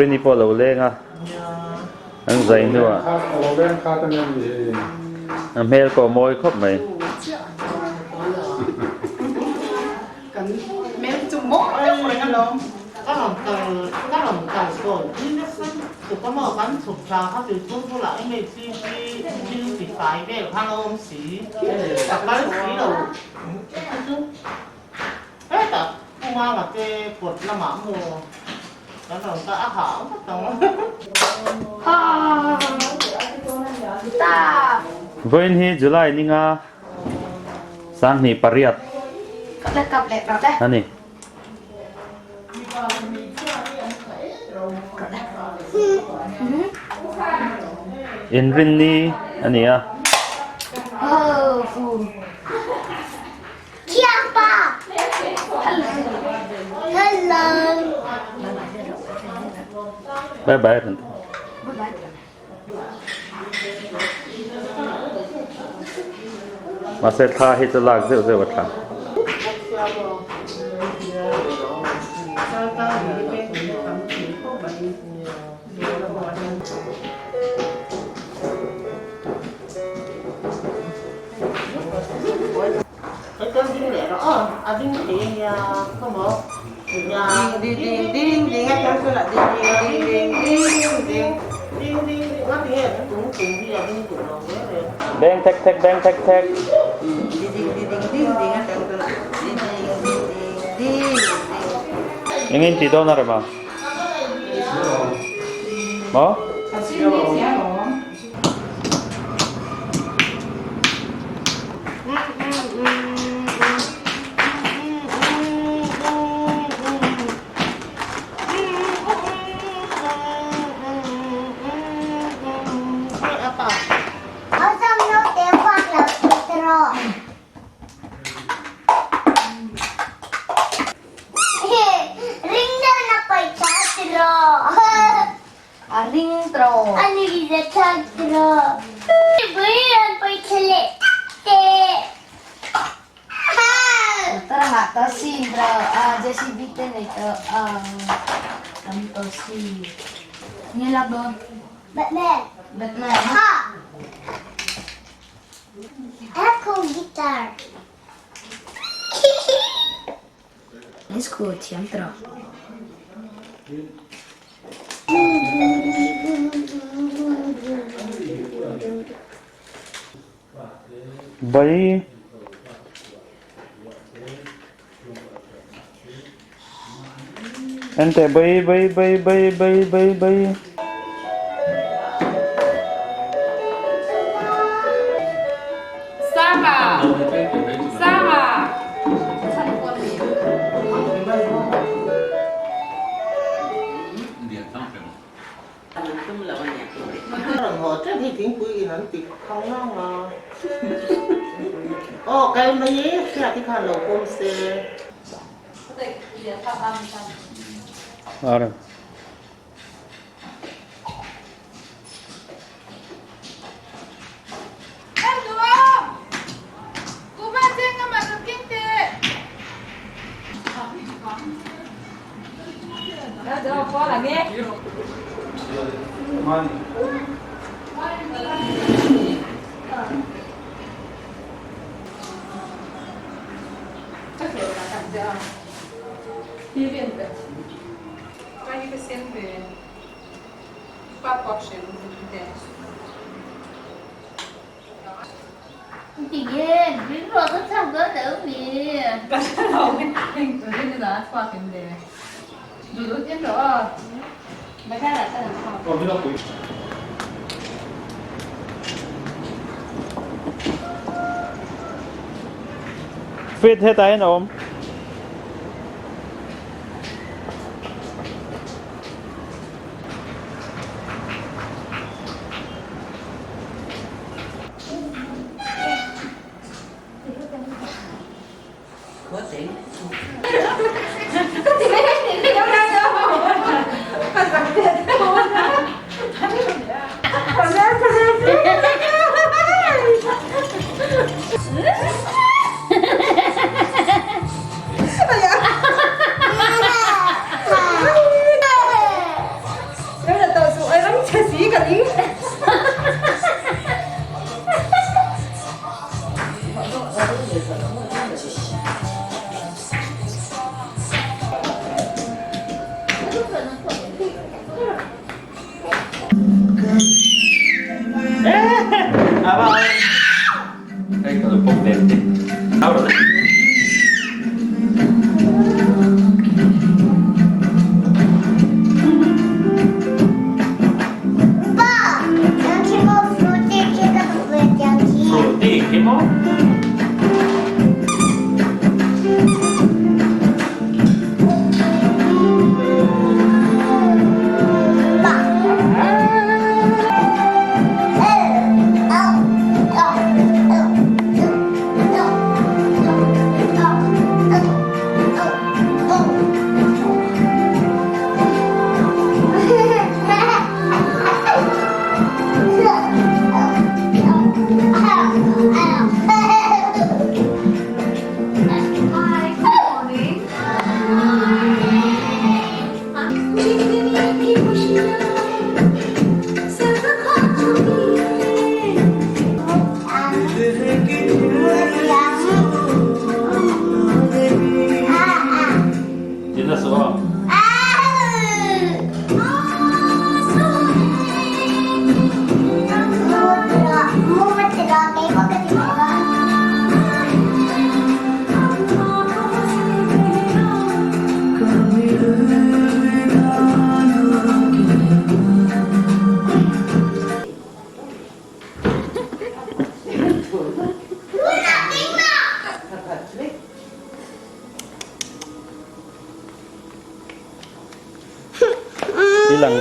Jenny pawh a lo leng a, an zai hnuah a hmel pawh a mawi khawp mai. Hetah Pu Mama te kawt lamah maw kan rawn kal a hah ngawt ang. Vawiin hi July ninga 2008 a ni. Inrinni a ni a. Bye bye kan ti. Mahse thla hi chu lak zeuh zeuh a tha. Beng thek thek beng thek thek. Engin ti dawn a rema? Maw? A ring tro. A ni le thlak tro. Bui an pui thle te. Tara nga to si tro. A JCB te nei to ang tam to si. Nge lak don. Batman. Batman. Ha. Echo guitar. School thiam tro. Bai. Ente bai bai bai bai bai bai bai. Sanga! Sanga! Arem. Fit hetah hian a awm.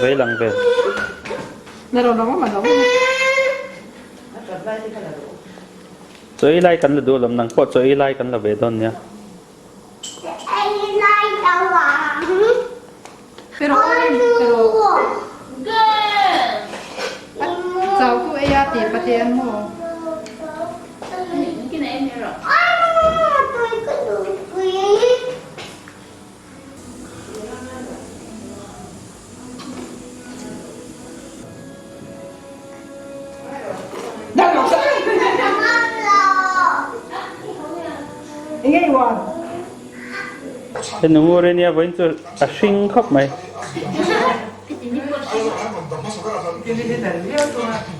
vei lang ve. Chaw ei lai kan la duh lawm nang pawh chaw ei lai kan la ve dawn nia. He nungur hi nia vawiin chu a hring khawp mai.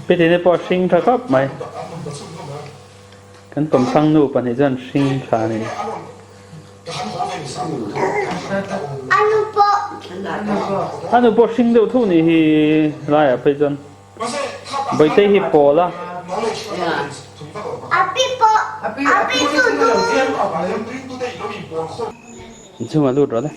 Pitini pawh a hring tha khawp mai. Kan kawmthlang nu pahnih chuan hring tha a ni. A nu pawh hring deuh tho nih hi laiah phei chuan Bawitei hi pawl a. Inchhungah lut rawh le.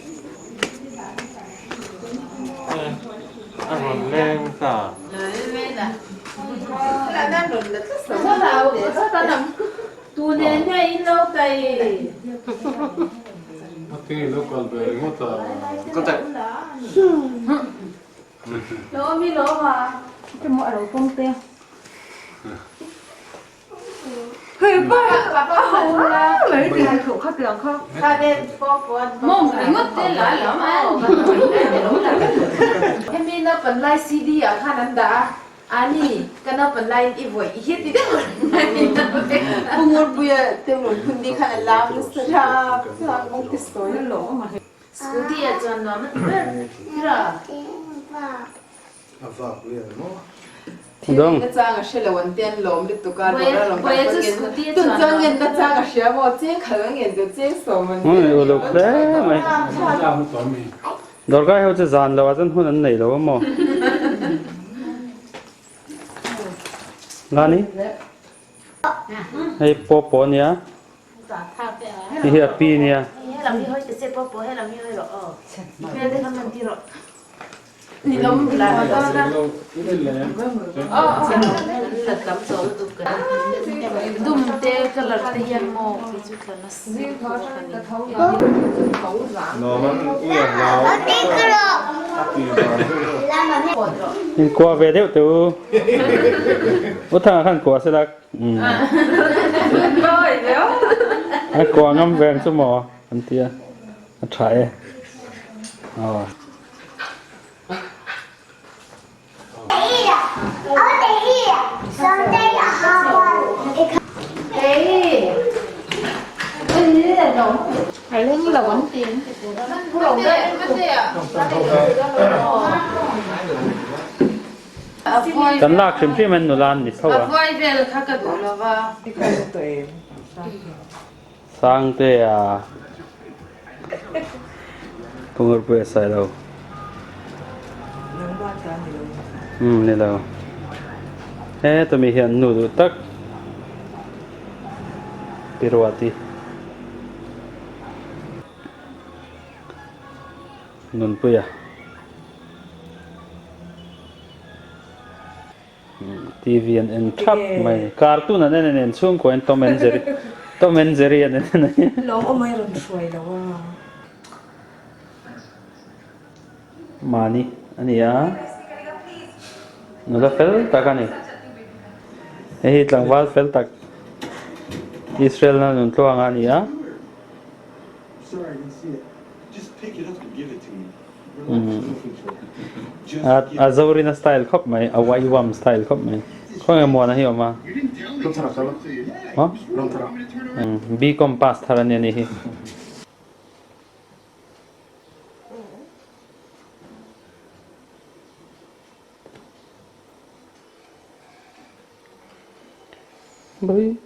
Ani, ka naupan laiin i vawih i hit ti deuh reng mai. Pu Ngurpuia te rawn hun ni khan a lam nasa rap rap bawk ti sawi. Scooty ah chuan nuam a ti ber ber a. Thil nachang a hre lo an te an lawm lutuk a, dawr a lawm tak chuan ngen tun chuan ngen nachang a hria maw cheng khalh a ngen chu cheng sawm an te. Uluk hle mai. Dawrkai ho chu zan lo ah chuan hun an nei lo a maw? Ngani? Hei pawh pawh ania. Hei hi a pi ania. In kua ve deuh teh u. U Thanga khan kua se lak. A kua ngam veng chu maw an ti a. A tha e. Aw. Kan lak hrim hrim in nula an ni tho a. Sangtea Pungurpui a sai lo. Umm ni lo. He tumi hian nu duh tak Piruati Nunpuia. TV an en thap mai. Cartoon an en en en chhungkua in Tom and Jerry Tom and Jerry an en en a ni. Lawm awm ai rawn hruai lo a. Mahni a ni a. Nula fel tak a ni. Hei hi tlangval fel tak Israel na nun tluanga a ni a. A Zorina style khawp mai, a Waiwam style khawp mai. Khawnge Muana hi awm a? B-com pass thar a nia ni hi. Bye.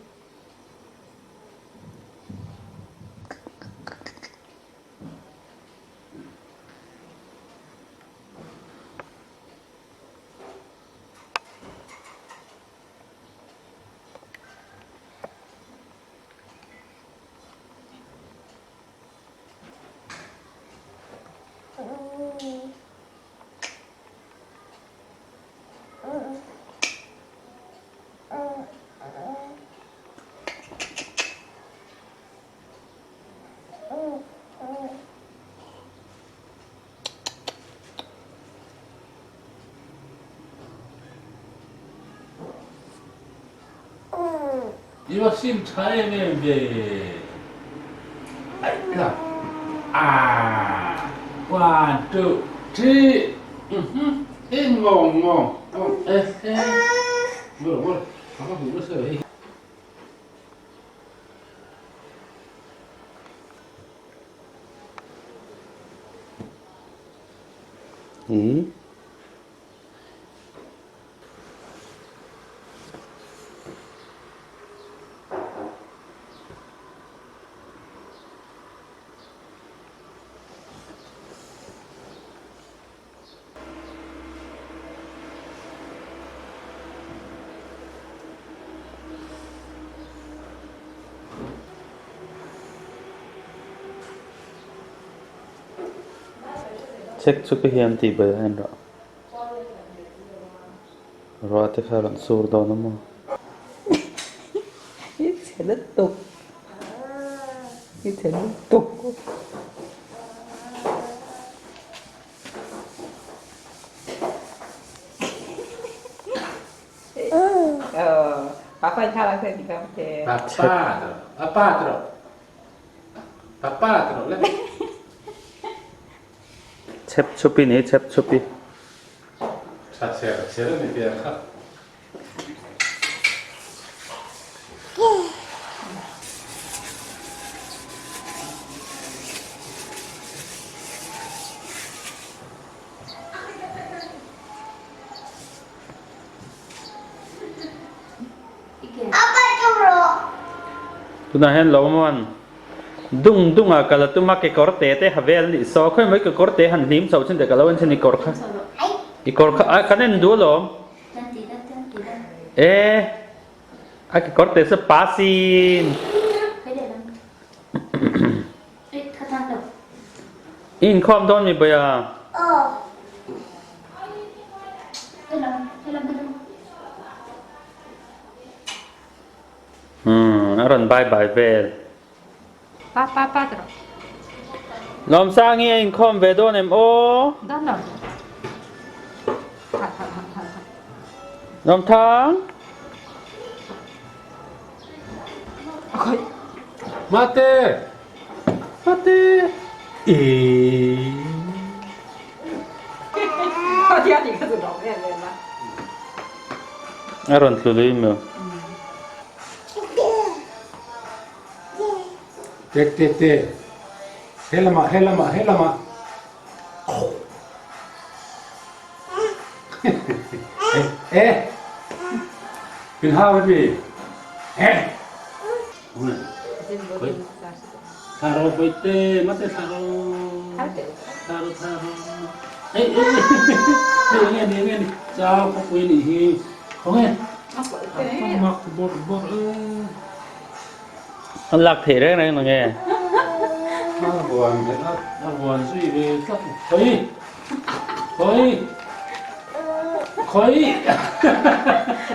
I va sim tha em em ve. Aih la. Ah. One, two, three. Mhm. E ngawng ngawng. Ngawng e e. Ngawng ngawng. A va hmu nasa ve hei. Ih. Check chu ka hian tih bai a en rah. Ruah te kha rawn sur dawn a maw? I chhe lutuk. I chhe lutuk. Pa pa pa pa ti rawh. Pa pa ti rawh le. Chep chup i ni chep chup i. Tha chher chher a ni tia kha. Tunah hian lo man dung dung a kal a tum a kekawr te te ha vel a nih saw khawi mai kekawr te han hlim chho chin teh ka lo en chin i kawr kha i kawr kha a kan en duh alawm e a kekawr te chu pa sin i inkhawm dawn mi bawih a. Umm a rawn bye bye vel. Pa pa pa tawh. Lawmsangi a inkhawm ve dawn em aw? Dawn lo. Lawmthang. Mate! Mate! Eee. A rawn tlu lui maw? Tek tek te. He lamah he lamah he lamah. Eh eh. Min hau em mi? Eh. Tharo boite mate tharo. Tharo tharo. Ei ei. Hei nge ni nge ni. Chau khawpui nih hi. Khawnge. Mak bawrh bawrh e. An lak theih reng reng nange. A vuan leh a, a vuan zui ve tlat. Khawi! Khawi! Khawi!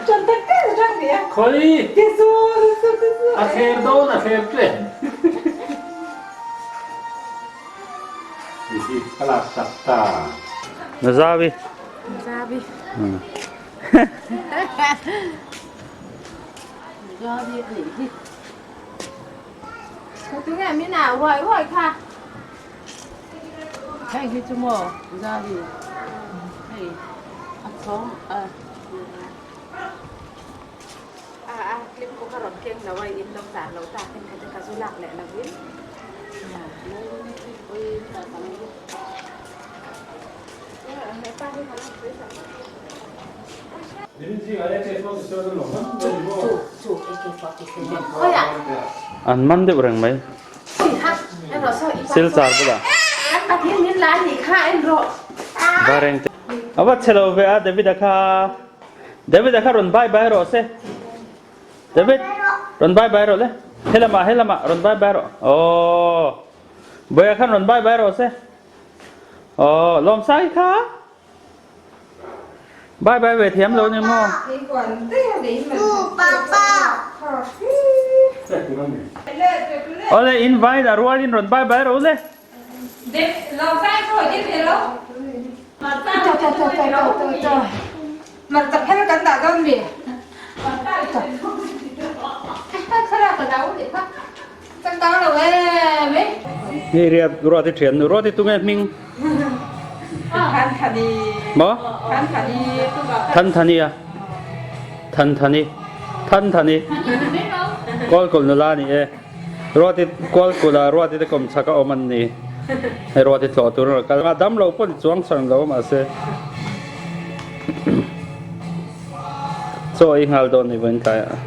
Tran tak tak a tang nia. Khawi! Tisu tisu tisu. A thler dawn a thler tle. Hi ka lak sak ta. Nazawi. Nazawi. Tunge min au ruai ruai kha. Hei hi chu maw Zavi hei a chhawng a A a clip pawh kha rawn keng lo a in lo tar lo tak in kha te ka zu lak leh lo in. An man deuh reng mai. Silchar bulah. Vareng te. A va chhe lo ve a David a kha. David a kha rawn bye bye rawh se. David rawn bye bye rawh le. Helamah helamah rawn bye bye rawh. Aww. Bawia khan rawn bye bye rawh se. Aww Lawmsai kha. Bye bye ve thiam lo ni maw? Awle invite a rual in rawn bye bye rawh le. changkang lo em mai. Hei riat Ruati thian nu Ruati tunge hming? Than Thani. Maw? Than Thani. Than Thani a. Than Thani. Than Thani. Kawlkulh nula a ni e. Ruati Kawlkulh ah Ruati te kawm chhak a awm an ni. Hei Ruati tlawh tur a rawn kal. A dam lo pawh ni chuang chhan lo mahse. Chaw ei nghal dawn ni vawiin tlai ah.